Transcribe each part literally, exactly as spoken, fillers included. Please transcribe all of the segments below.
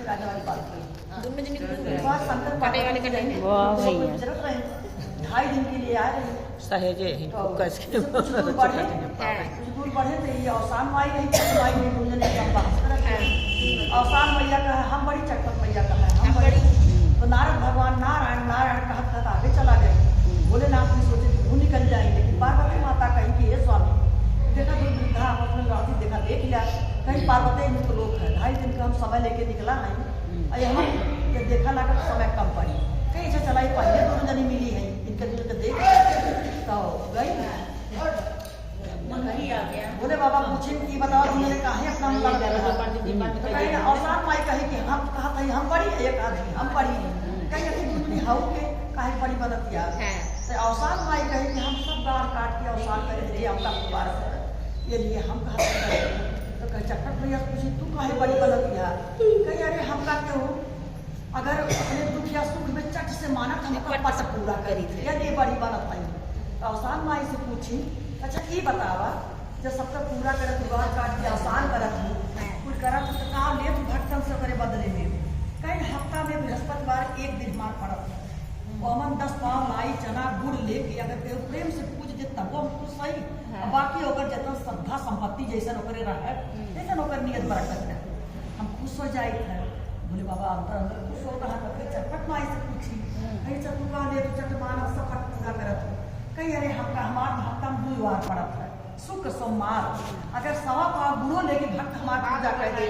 राजा वाली बात कही। हाँ। दोनों जने के दूर रहे। भगवान शंकर कटे वाले पार्वती कटे। जाएंगे। वाह तो भैया। गुजरत रहे, ढाई दिन के लिए आ रहे। सहेजे ही तो कस के कुछ दूर बढ़े, हाँ। कुछ दूर बढ़े तो ये अवसान माई रही, चटपट माई रही, दोनों जने एकदम बहस करत रहे। हाँ। अवसान मैया कहा, "हम बड़ी", चटपट मैया कहा, "हम हम बड़ी।" बड़ी। तो नारद भगवान नारायण, नारायण कहत कहत आगे चला गए। भोलेनाथ भी सोचे कि वो निकल जाए, लेकिन पार्वती माता कही कि, "हे स्वामी, देखा दो वृद्धा आपस में लड़ती, देखा देख लिया, कहीं पार्वती इनको लोग है, ढाई दिन का हम समय लेके निकला है।" अरे हम ये देखा ना कि समय कम पड़ी। कहीं से चलाई पहले दोनों जनी मिली है, इनके दोनों के देख तो गई। भोले बाबा पूछे कि बताओ तुम मेरे काहे अपना मुंह लगा रहे हो? तो कहीं ना अवसान माई कहे कि हम कहा था हम बड़ी है, ये कहा था हम बड़ी है। कहीं अभी तुम भी हाउ के काहे बड़ी बनत यार? हाँ। तो अवसान माई कहे कि हम सब गाड़ काट के अवसान करे थे, हमका दोबारा से ये लिए हम कहा था। तो कहे चटपट मैया पूछी तू काहे बड़ी बनत यार? कहे अरे हमका क्यों अगर अपने दुख या सुख में चट से मानत हम ओकर पट पूरा करी थे, या ये बड़ी बनत है। तो अवसान माई से पूछी, "अच्छा, ई बतावा, जब सबका पूरा करत हुआ, काट के अवसान करत हूँ, कुल करत हूँ, तो का लेत भक्तन से ओकरे बदले में?" कहीं हफ्ता में बृहस्पतिवार एक दिन हमार पड़त है। वो हमन दस पाव लाई, चना, गुड़ लेके अगर केहू प्रेम से पूज दे, तब हम खुश हई। हाँ। अब बाकी ओकर जितना श्रद्धा संपत्ति जैसन ओकरे रहे, हम्म। जैसन ओकर नियत बरकत रहे। हम खुश हो जाइत है। भोले बाबा अंदर अंदर खुश होत है, तब फिर चटपट माई से पूछी, हम्म। "कहीं से तू का ले, तू चट मानव सब पट पूरा करत हो?" कहीं, "अरे, हमका, हमार हफ्ता में दुई बार पड़त है, शुक्र, सोमवार। अगर सवा पाव गुड़ो लेके भक्त हमार पूजा कर दे,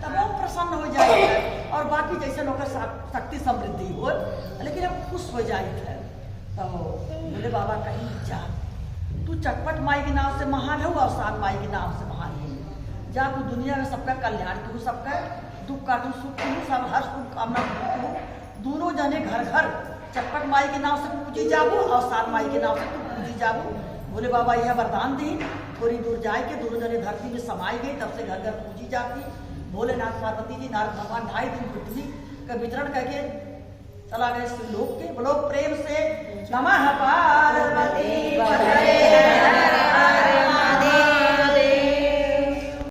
तब वो प्रसन्न हो जाए है। और बाकी जैसे ओकर शक-, शक्ति समृद्धि हो, लेकिन हम खुश हो जाइत है।" तो भोले बाबा कहीं, "जा, तू चटपट माई के नाम से महान हो, अवसान माई के नाम से महान हो। जा, तू दुनिया में सबका कल्याण करू, सबका दुख काटू, सुख करू, सब हर शुभकामना पूरी करू। दोनों जने घर घर चटपट माई के नाम से पूजी जाबू, अवसान माई के नाम से तू पूजी जाबू।" भोले बाबा यह वरदान दी। थोड़ी दूर जाए के दोनों जने धरती में समाई गई, तब से घर घर पूजी जाती। भोलेनाथ पार्वती जी नारद भगवान ढाई दिन पृथ्वी का विचरण करके चला गए शिवलोक के। बोलो प्रेम से, "नमः पार्वती